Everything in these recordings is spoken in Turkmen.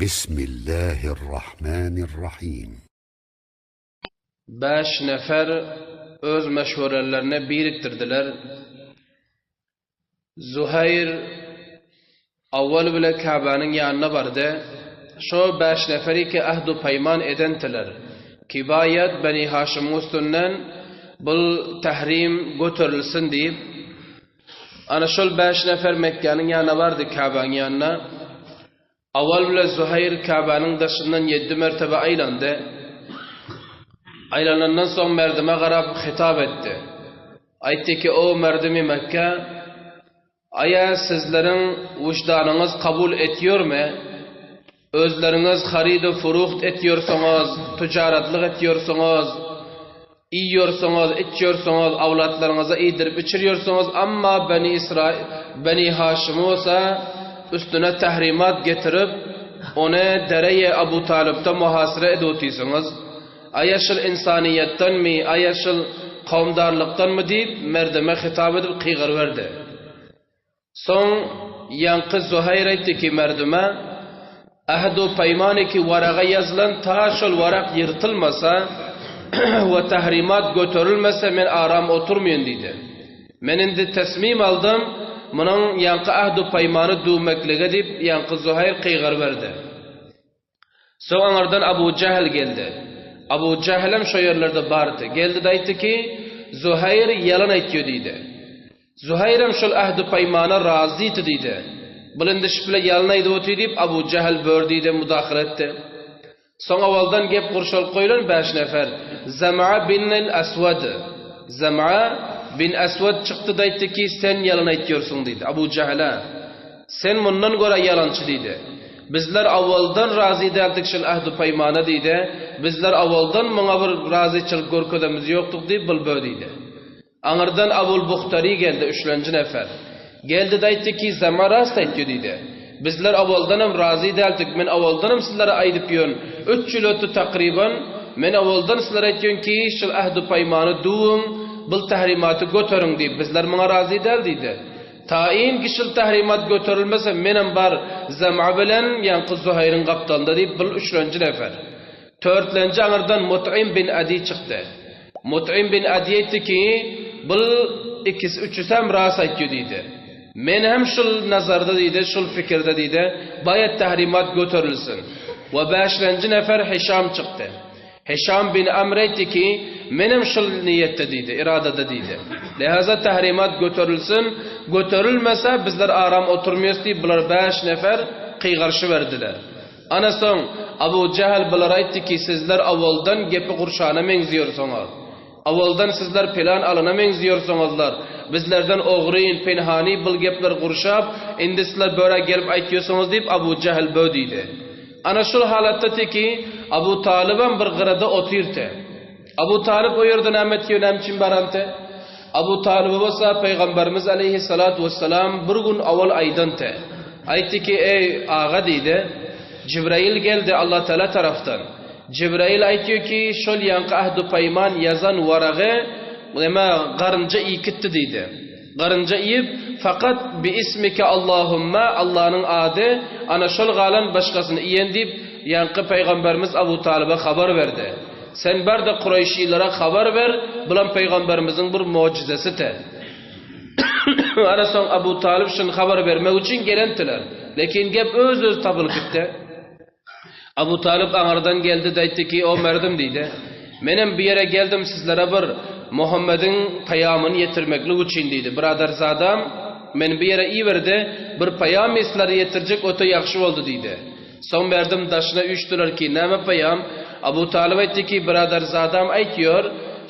Bismillahirrahmanirrahim. Bäş nefer öz meşwerelerini birikdirdiler. Zuhaýr awwal bile Käbäniň ýanyna bardy. Şo bäş neferi ki ähd-u peýman edentiler ki baýat Beni Haşymyň üstünden bul tährim göterilsin diýip, ana şol bäş nefer Mekgäniň ýanyna bardy, Käbäň ýanyna. Awal bile Zuhaýr Käbäniň daşyndan ýeddi mertebe aýlandy. Aýlanandan soň merdime garap hitap etdi. Aýtdy ki, O merdimi Mekge, aýa sizleriň wyždanyňyz kabul etýormy? Özleriňiz harydy furuht etýorsuňyz, tujaratlyk etýorsuňyz, iýýorsuňyz, içýorsuňyz, awlatlaryňyza iýdirip içirýorsuňyz, amma Beni Isra Beni Haşymy bolsa üstüne tahrimat getirip, ony dereýe Abu Talypda muhasara edip otyrsyňyz. Aýa şul ynsanyýetdenmi, aýa şul kowumdarlykdanmy diýip, merdeme hitap edip kygyryberdi. Soň ýaňky Zuhaýr aýtdy ki, merdüme, Ähd-u peýmany ki waraga ýazylan ta şol warak ýyrtylmasa we tahrimat göterilmese men aram oturmaýyn diýdi. Men indi tesmim aldym, munuň ýaňky ähd-u peýmany düwmeklige diýip, ýaňky Zuhaýr kygyryberdi. Soň aňyrdan Abu Jähl geldi. Abu Jählem şo ýerlerde bardy. Geldi-de aýtdy ki, Zuhaýr ýalan aýtýo diýdi. Zuhaýram şol ähdi-peýmana razydy diýdi. Bul indi şübhle ýalan aýdyp otyr diýip, Abu Jähl bör diýdi, mudahala etdi. Soň owaldan gep gurşalyp goýlan bäş nefer, Zam'a bin el-Aswad, Zam'a bin Aswad çykdy-da aýtdy ki, sen ýalan aýtýorsuň diýdi, Abu Jähle. Sen mundan görä ýalançy diýdi. Bizler awaldan razy däldik şul ähdu-peýmana diýdi. Bizler awaldan muňa bir razyçylyk görkezemiz ýokduk diýip bul bö diýdi. Aňyrdan Abul Buhtary geldi, üçlenji nefer. Geldi-de aýtdy ki, Zama rast aýtýo diýdi. Bizler awaldanam razy däldik, men awaldanam sizlere aýdyp ýörün, üç ýyl ötdi takryban, men awaldan sizlere aýtýan ki, şul ähdu-peýmany düwüň, bul tahrimaty göteriň diýip, bizler muňa razy däl diýdi. Taýyn kişil tahrimat göterilmese menem bar Zam'a bilen ýaňky Zuhaýryň gapdalynda diýip bul üçlenji nefer. Törtlenji aňyrdan Mut'im bin Adi çykdy. Mut'im bin Adi aýtdy ki, bul ikisi üçüsem ras aýtýo diýdi. Men hem şul nazarda diýdi, şul fikirde diýdi, baýat tahrimat göterilsin. We bäşlenji nefer Hişam çykdy. Hişam bin Amr aýtdy ki, Menem şul niýetde diýdi, iradada diýdi. Lehaza tahrimat göterilsin, göterilmese bizler aram oturmaýas diýip bular bäş nefer kygyryşyberdiler. Ana soň Abu Jähl bulara aýtdy ki, sizler owaldan gepi gurşana meňziýorsoňyz. Owaldan sizler pylan alana meňziýorsoňyzlar. Bizlerden ogryn, penhani bul gepler gurşap, indi sizler böre gelip aýtýosyňyz diýip Abu Jähl bö diýdi. Ana şul halatda teki Abu Talybam bir gyrada otyrty. Abu Talyp o ýerde näme etýär, näme üçin baranty? Abu Talyba bolsa Pygamberimiz aleýhissalatu wessalam bir gün owal aýdanty. Aýtdy ki, eý, aga diýdi, Jibrail geldi Allah Taala tarapdan. Jibrail aýtýar ki, şol ýaňky ahdu-peýman ýazan waragy näme garynja iýkitdi diýdi. Garynja iýip, fakat bi ismike Allahumma, Allanyň ady, ana şol galan başgasyny iýen diýip, ýaňky pygamberimiz Abu Talyba habar berdi. Sen bar-da kuraýşylara habar ber, bulam pygamberimiziň bir mojizesi-te. Ana soň Abu Talyp şuny habar bermek üçin gelentiler. Lekin gep öz-özi tapylyp gitdi. Abu Talyp aňyrdan geldi-de aýtdy ki, O merdim diýdi. Menem bu ýere geldim sizlere bir Muhammediň paýamyny ýetirmeklik üçin diýdi. Byraderzadam meni bu ýere iberdi, bir paýamy sizlere ýetirjek öte ýagşy boldy diýdi. Soň merdim daşyna üýşdüler ki, näme paýam? Abu Talyp aýtdy ki, Byraderzadam aýtýor,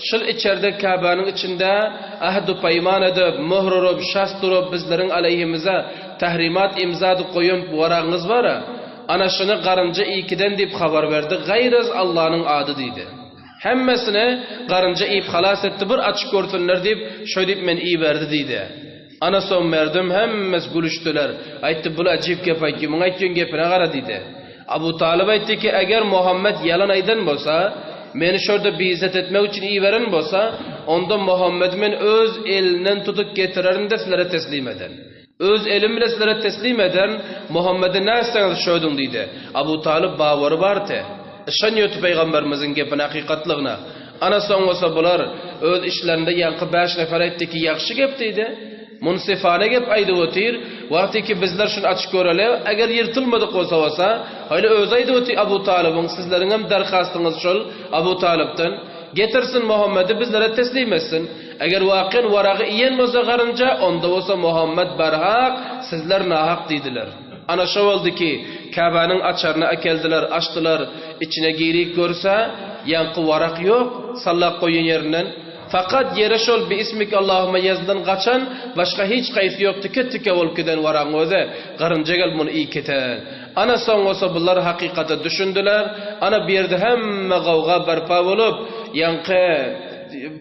şul içerde Käbäniň içinde ähd-u-peýman edip, möhr urup, şast urup bizleriň aleýhimize tahrimat imza edip goýan waragyňyz bar-a? Ana şuny garynja iýkiden diýip habar berdi, gaýrez Allanyň ady diýdi. Hemmesini garynja iýip halas etdi, bir açyp görsünler diýip, şöýdip meni iberdi diýdi. Ana soň merdum hemmesi gülüşdiler. Aýtdy, bul ajyp gep aýtýar, muň aýtýan gepine gara diýdi. Abu Talyp aýtdy ki, eger Muhammet ýalan aýdan bolsa, meni şorda biizzet etmek üçin iberen bolsa, onda Muhammedi men öz elinden tutup getirerin-de sizlere teslim ederin. Öz elim bile sizlere teslim ederin, Muhammedi nätseňiz şödüň diýdi. Abu Talyp bawary bardy. Yşanýardy pygamberimiziň gepine hakykatlygyna. Ana soň bolsa bular öz içlerinde ýaňky bäş nefer aýtdy ki ýagşy gep diýdi. Munsifane gep aýdyp otyr. Wagty ki bizler şuny açyk göreli, eger ýyrtylmadyk bolsa bolsa, hany özi aýdyp otyr Abu Talybyň sizleriňem derhastyňyz şol Abu Talypdan. Getirsin Muhammedi bizlere teslim etsin. Eger wakyýan waragy iýen bolsa garynja, onda bolsa Muhammet barhak, sizler nahak diýdiler. Ana şo boldy ki, Käbäniň açaryny äkeldiler, açdylar, içine girik görse, ýaňky warak ýok, sallap goýan ýerinden. Fakat ýere şol Bi ismike Allahumma ýazyndan gaçan başga hiç gaýsy ýok, tike-tike bolup giden waragyň özi, garynja gelip muny iýip keten. Ana soň bolsa bular hakykata düşündiler, ana bu ýerde hemme gowga barpa bolup, ýaňky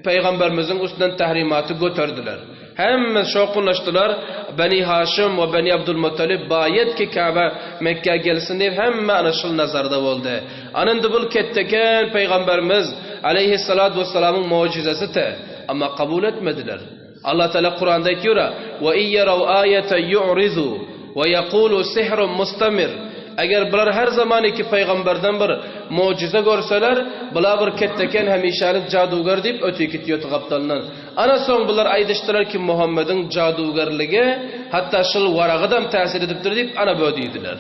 Pygamberimiziň üstünden tahrimaty göterdiler. Hemme şowhunlaşdylar. Beni Haşym we Beni Abdulmuttalib baýet ki Käbä, Mekgä gelsin diýip hemme ana şul nazarda boldy. Ana indi bul ketdeken Pygamberimiz aleýhissalatu wessalamyň mugjizasy te. Amma kabul etmediler. Allah Teala Kuranda aýtýura, Wa in ýaraw aýatan ýu'rizu we ýekulu sihrun mustamir. Eger bular her zaman iki pygamberden bir mujize görseler, bular bir ketdeken hemişelik jaduger diýip ötüp gitýärdi gapdalyndan. Ana soň bular aýdyşdylar ki Muhammediň jadugerligi hatda şul waragydam täsir edipdir diýip ana bö diýdiler.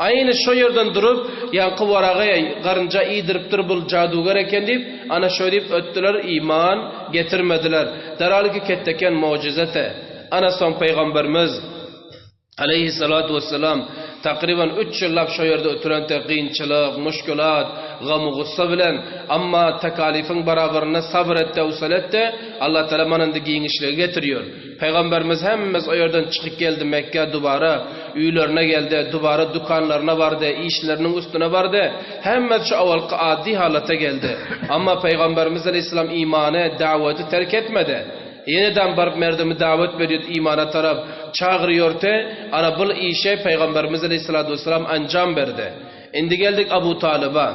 Aýny şo ýerden durup, ýaňky waragy garynja iýdiripdir bul jaduger eken diýip, ana şo diýip ötdüler, iman getirmediler. Derhalki ketdeken mugjizete. Ana soň pygamberimiz, aleýhissalatu wessalam, takryban üç ýyllap şo ýerde oturante kynçylyk, muşkulat, gamu-gussa bilen, amma tekalyfyň barabarynda sabyr etdi, howsala etdi, Allatagala mana indi giňişligi getirýär. Pygamberimiz hemmesi o ýerden çykyp geldi Mekgä dubara öýlerine geldi, dubara dükanlaryna bardy, işleriniň üstüne bardy. Hemmesi şu awalky ady halata geldi. Amma Pygamberimiz aleýhissalam imany, daweti terk etmedi. Ýenedem baryp merdimi dawet berýärdi imana tarap çagyrýardy. Ana bul işe Pygamberimiz aleýhissalatu wessalam anjam berdi. Indi geldik Abu Talyba.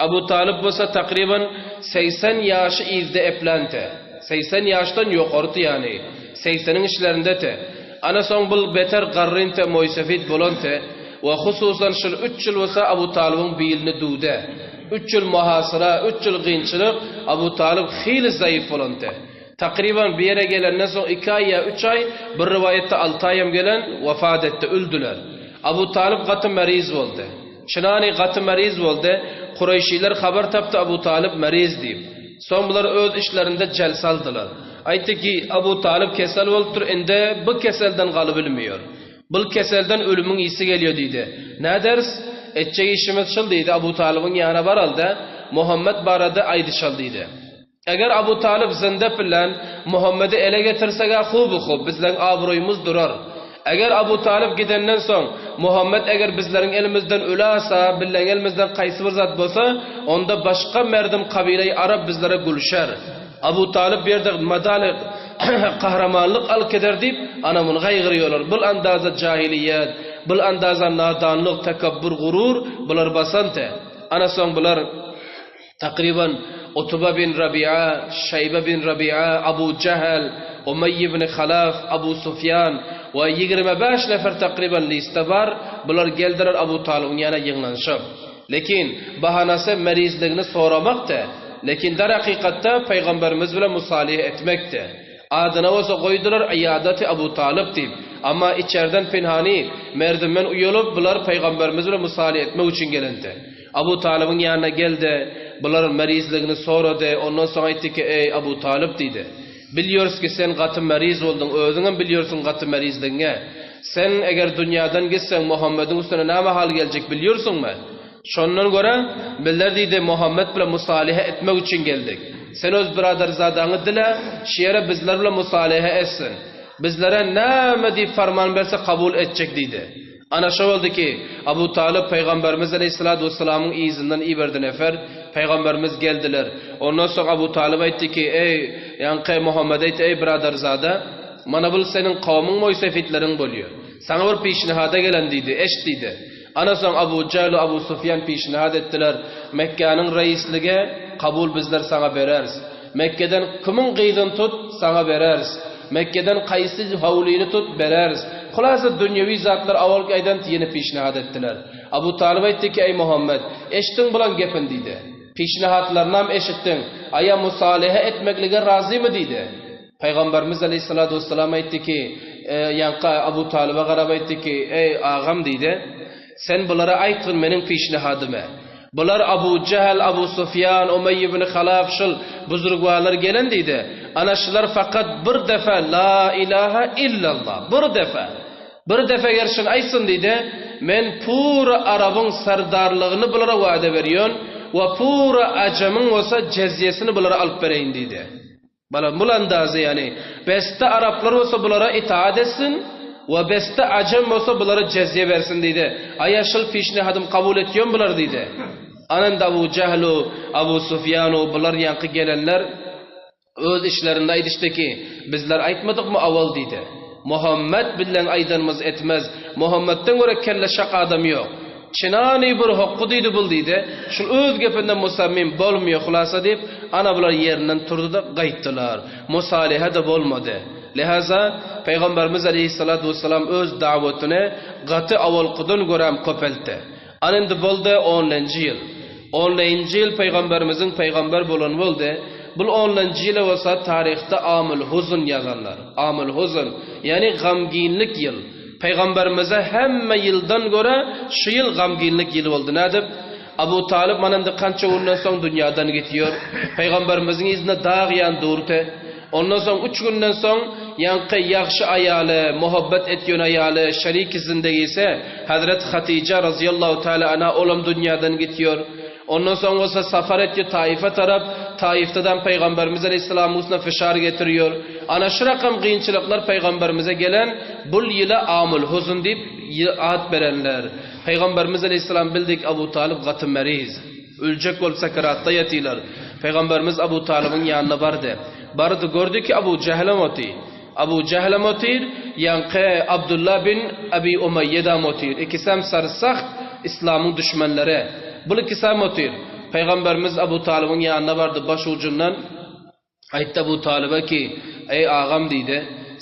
Abu Talyp bolsa takryban 80 ýaşy yzda epländi. 80 ýaşdan ýokarydy ýany. Segseniň içlerindedi. Ana soň bul beter garrynte moýsefit bolante we hususan şul üç ýyl bolsa Abu Talybyň bilini düwde. Üç ýyl muhasyra, üç ýyl gynçylyk Abu Talyp hili zaýyf bolante. Takryban bu ýere gelenden soň iki aý ýa üç aý, bir rowaýatda alty aýam gelen, wefat etdi, öldüler. Abu Talyp gaty meriz boldy. Çynany gaty meriz boldy. Kureýşiler habar tapdy Abu Talyp meriz diýip. Soň bular öz işlerinde jel saldylar. Aýtdy ki, Abu Talyp kesel bolupdyr, indi bu keselden galybilmeýär. Bul keselden ölümiň ysy gelýär diýdi. Näderis? Etjek işimiz şul diýdi, Abu Talybyň ýanyna baraly-da, Muhammet barada aýdyşaly diýdi. Eger Abu Talyp zynda bilen Muhammedi ele getirseg-ä huby-hub, bizleň abraýymyz durar. Eger Abu Talyp gidenden soň, Muhammet eger bizleriň elimizden ölasa, bizleň elimizden kaýsy bir zat bolsa, onda başga merdim kabileýi arap bizlere gülşer. Abu Talyp bu ýerde madaly kahramanlyk alyp gider diýip, ana muny gaýgyrýarlar. Bul andaza jahiliýet, bul andaza nadanlyk, tekabbur, gurur bular basante. Ana soň bular Takryban Utba bin Rabi'a, Şeýbe bin Rabi'a, Abu Jähel, Umeýýe ibn Halaf, Abu Sufýan we 25 nefer takryban liste bar, bular geldiler Abu Talybyň ýanyna ýygnanyşyp. Lekin, bahanasy merizligini soramakdy, lekin derhakykatda Pygamberimiz bilen musalihe etmekdi. Adyna bolsa goýdular Iýadaty Abu Talyp diýip. Amma içerden pinhany, merdimden uýalyp, bular Pygamberimiz bilen musalihe etmek üçin gelindi. Abu Talybyň ýanyna geldi, bular merizligini sorady, ondan soň aýtdy ki, Eý, Abu Talyp diýdi. Bilýoris ki, sen gaty meriz bolduň, özüňem bilýorsyň gaty merizligiňi. Sen eger dünýadan gitseň, Muhammediň üstüne näme hal geljek bilýorsyňmy? Şondan görä, bizler diýdi, Muhammet bilen musalihe etmek üçin geldik. Sen öz byraderzadaňy dile, şu ýere bizler bilen musalihe etsin. Bizlere näme diýip farman berse kabul etjek diýdi. Ana şo boldy ki, Abu Talyp Pygamberimiz aleýhissalatu wessalamyň yzyndan iberdi nefer, Pygamberimiz geldiler. Ondan soň Abu Talyp aýtdy ki, Eý, ýaňky Muhammet aýtdy, Eý byraderzada, mana bul seniň kowmuň moýsefitleriň bolýar. Saňa bir pişnihada gelen diýdi, eşt diýdi. Ana soň Abu Jähl we Abu Sufýan pişnihad etdiler, Mekgäniň reýisligi kabul bizler saňa bereris. Mekgeden kimiň gyzyny tut, saňa bereris. Mekgeden kaýsy howlyny tut, bereris. Hulasa dünýewi zatlar awalky aýdan ýene pişnihat etdiler. Abu Talyp aýtdy ki, Eý Muhammet, eşitdiň bulaň gepini diýdi. Pişnihatlarynam eşitdiň, aýa musalehe etmeklige razymy diýdi. Pygamberimiz aleýhissalatu wessalam aýtdy ki, ýaňky Abu Talyba garap aýtdy ki, Eý agam diýdi, sen bulara aýtgyn meniň pişnihadymy. Bular Abu Jähl, Abu Sufýan, Umeýýe ibn Halaf şul buzrugwarlar gelen diýdi. Ana şular fakat bir defe La ilaha illallah, bir defe, bir defe eger şuny aýtsyn diýdi, men pura Arabyň serdarlygyny bulara wada berýän we pura Ajamyň bolsa jezýesini bulara alyp bereýin diýdi. Bala bul andazy ýany beste araplar bolsa bulara itaat etsin we beste ajem bolsa bulara jezýe bersin diýdi. Aýa şul pişnihadym kabul etýon bular diýdi. Ananda Abu Jahlu, Abu Sufýanu bular ýaňky gelenler öz işlerinde aýdyşdy ki, bizler aýtmadykmy awal diýdi. Muhammet bilen aýdanymyz etmez. Muhammetden görä kelle şak adam ýok. Çynany bir hokgy diýdi bul diýdi. Şul öz gepinde musammim bolmýa hulasa diýip, ana bular ýerinden turdy-da gaýtdylar. Musalehe-de bolmady. Lihaza, Pygamberimiz aleýhissalatu wessalam öz dawatyny gaty awalkydan göräm köpeltdi. Ana indi boldy onlenji ýyl. Onlenji ýyl Pygamberimiziň pygamber bolany boldy. Bul onlenji ýyla bolsa taryhda Amul huzn ýazanlar. Amul huzn, ýagny gamginlik ýyl. Pygamberimize hemme ýyldan görä şu ýyl gamginlik ýyly boldy. Nädip? Abu Talyp mana indi kança günden soň dünýadan gitýär. Pygamberimiziň yzynda dag ýan durdy. Ondan soň üç günden soň ýaňky ýagşy aýaly, muhabbet etýän aýaly, şeriki zindegisi Hazreti Hatyja razyýallahu taala anha olam dünýadan gitýär. Ondan soň bolsa safar etýär Taýyfa tarap, Taýyfdadam Pygamberimiz aleýhissalamyň üstüne fişar getirýär. Ana şu rakam kynçylyklar Pygamberimize gelen bul ýyla Amul huzn diýip at berenler. Pygamberimiz aleýhissalam bildik Abu Talyp gaty meriz. Öljek bolup sekeratda ýatylar. Pygamberimiz Abu Talybyň ýanyna bardy. Bardy gördi ki Abu Jählem otyr. Abu Jählem otyr, ýaňky Abdulla bin Abi Umaýýedam otyr. Ikisem sarsaht yslamyň düşmenleri. Bul ikisem otyr. Pygamberimiz Abu Talybyň ýanyna bardy, baş ujundan aýtdy Abu Talyba ki, Eý agam diýdi,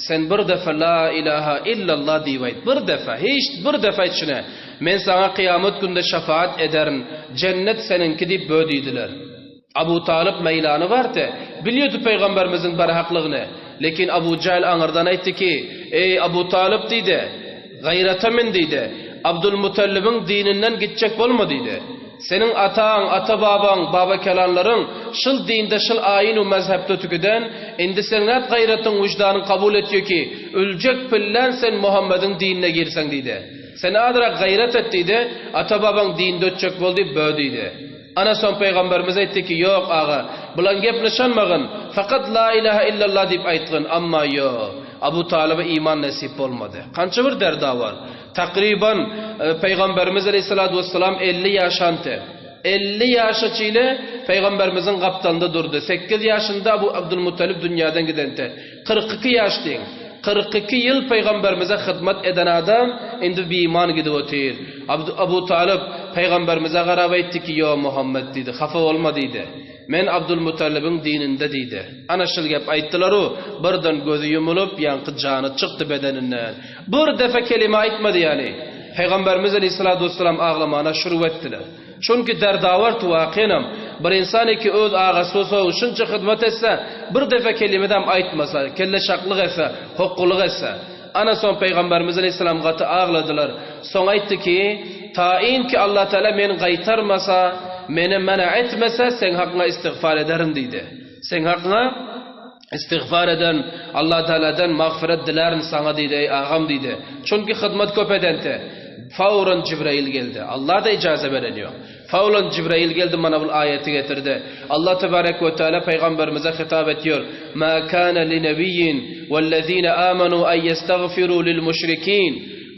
sen bir defe La ilaha illallah diýip aýt, bir defe, hiç bir defe aýt şuny, men saňa kyýamat günde şefaat ederin, jennet seniňki diýip bö diýdiler. Abu Talyp meýlany bardy, bilýärdi pygamberimiziň barhaklygyny. Lekin Abu Jähl aňyrdan aýtdy ki, Eý, Abu Talyp diýdi, gaýrata min diýdi, Abdul Mutallybyň dininden gitjek bolma diýdi. Seniň ataň, ata-babaň, baba-kelanlaryň şul dinde, şul aýyn u mezhepde tükiden, indi seň nät gaýratyň, wyždanyň kabul etýär ki, öljek pillän sen Muhammediň dinine girseň diýdi. Sen azrak gaýrat et diýdi, ata-babaň dininde ötjek bol diýip bö diýdi. Ana soň pygamberimiz aýtdy ki, Ýok aga, bulan gepine yşanmagyn, fakat la ilaha illallah diýip aýtgyn, amma ýok, Abu Talyba iman nesip bolmady. Kança bir derda bar. Takryban pygamberimiz aleýhissalatu wessalam 50 ýaşanty. 50 ýaşa çile pygamberimiziň gapdalynda durdy. 8 ýaşynda Abu Abdulmuttalib dünýäden gidente. 42 ýaş diýiň. 42 ýyl pygamberimize hyzmat eden adam indi biiman gidip otyr. Abu Talyp pygamberimize garap aýtdy ki, Ýo Muhammet diýdi, hafa bolma diýdi. Men Abdulmutallybyň dininde diýdi. Ana şul gep aýtdylar-u, birden gözi ýumulyp, ýaňky jany çykdy bedeninden. Bir depe kelime aýtmady ýaly. Pygamberimiz aleýhissalatu wessalam aglamana şuruw etdiler. Çünki derdawert wakynam, bir insan ki öz agasy bolsa şunça hyzmat etse, bir depe kelimedem aýtmasa, kelleçaklyk etse, hokgulyk etse. Ana soň Pygamberimiz aleýhissalam gaty agladylar. Soň aýtdy ki, Taýyn ki Allah Teala meni gaýtarmasa, meni mena etmese, seň hakyňa istigfar ederin diýdi. Seň hakyňa istigfar ederin, Allah Tealadan magfyrat dilärin saňa diýdi, eý agam diýdi. Çünki hyzmat köp edente. Fawran Jibrail geldi. Allah-da ijaza beren ýok. Fawlan Jibrail geldi mana bul aýaty getirdi. Allah tebarek we teala pygamberimize hitap etýär. Ma kana li nebiyyin wellezine amanu an yestagfiru lil müşrikin.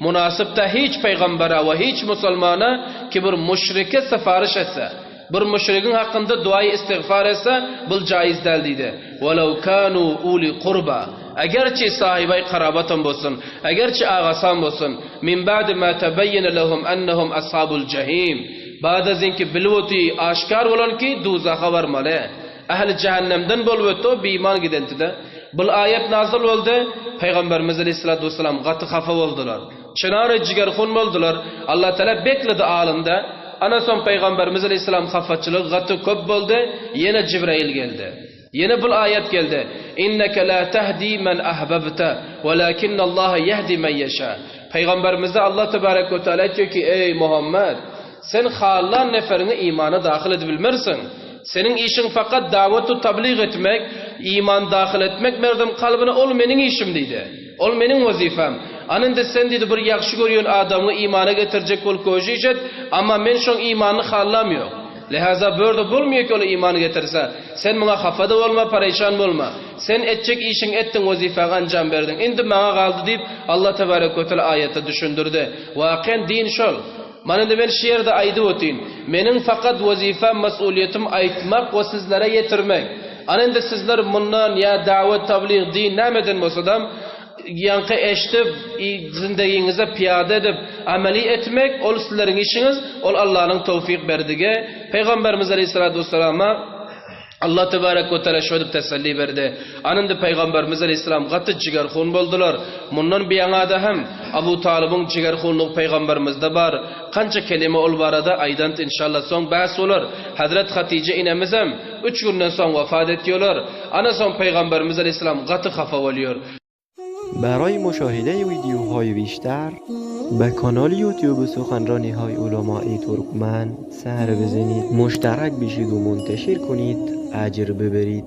Munasyp da hiç pygambere we hiç musulmana ki bir müşrike syfaryş etse, bir müşrigiň hakynda duaýy istigfar etse, bul jaiz däl diýdi. Welew kanu uli kurba. Egerçi sahibaý karabatam bolsun, egerçi agasam bolsun, min ba'di ma tebeyyene lehum ennehum ashabul jahim. Ba'da zinki bilip oty, aşkar bolan ki, duzaha barmaly. Ähli jähennemden bolup ötdi o biiman gidentide. Bul aýat nazyl boldy, Pygamberimiz aleýhissalatu wessalam gaty hafa boldular. Çynary jigerhun boldular. Allah Teala bekledi alynda. Ana soň Pygamberimiz aleýhissalam hafaçylygy gaty köp boldy, ýene Jibrail geldi. Ýene bul aýat geldi, Inneke la tehdi men ahbabte, welakinnallaha yehdi men ýeşa. Pygamberimize Allah tebarek we teala aýtýar ki, Eý Muhammet! Sen hallan neferiňi imana dahyl edip bilmersiň. Seniň işiň fakat dawet-u tablyg etmek, iman dahyl etmek merdem kalbyna ol meniň işim diýdi. Ol meniň wezipem. Ana indi sen diýdi bir ýagşy görýän adamyňy imana getirjek bolup köşiş et, amma men şoň imanyny hallam ýok. Lihaza börde bolmaýar ki ol iman getirse. Sen muňa hafa-da bolma, pareýşan bolma. Sen etjek işiňi etdiň, wezipäňi anjam berdiň. Indi maňa galdy diýip, Allah tebarek we teala aýatda düşündirdi. Wakyýan din şol. Mana indi men şu ýerde aýdyp ötin. Meniň fakat wezipem, mes'uliýetim aýtmak we sizlere ýetirmek. Ana indi sizler mundan ýa dawet, tablyg, din nämeden bolsadam, ýaňky eşdip, zindegiňize pyýada edip, ameli etmek, ol sizleriň işiňiz, ol Allanyň towfyk berdigi. Pygamberimiz aleýhissalatu wessalama Allah tebarek we teala şödüp teselli berdi. Anyndy Pygamberimiz aleýhissalam gaty jigerhun boldular. Mundan biýaňada hem Abu Talybyň jigerhunlygy Pygamberimizde bar. Kança kelime ol barada aýdant inşallah soň bäs bolar. Hazret Hatije inemizem üç günden soň wafat etýolar. Ana soň Pygamberimiz aleýhissalam gaty hafa bolýar. برای مشاهده ویدیوهای بیشتر به کانال یوتیوب سخنرانی های علمای ترکمن سر بزنید مشترک بشید و منتشر کنید اجر ببرید.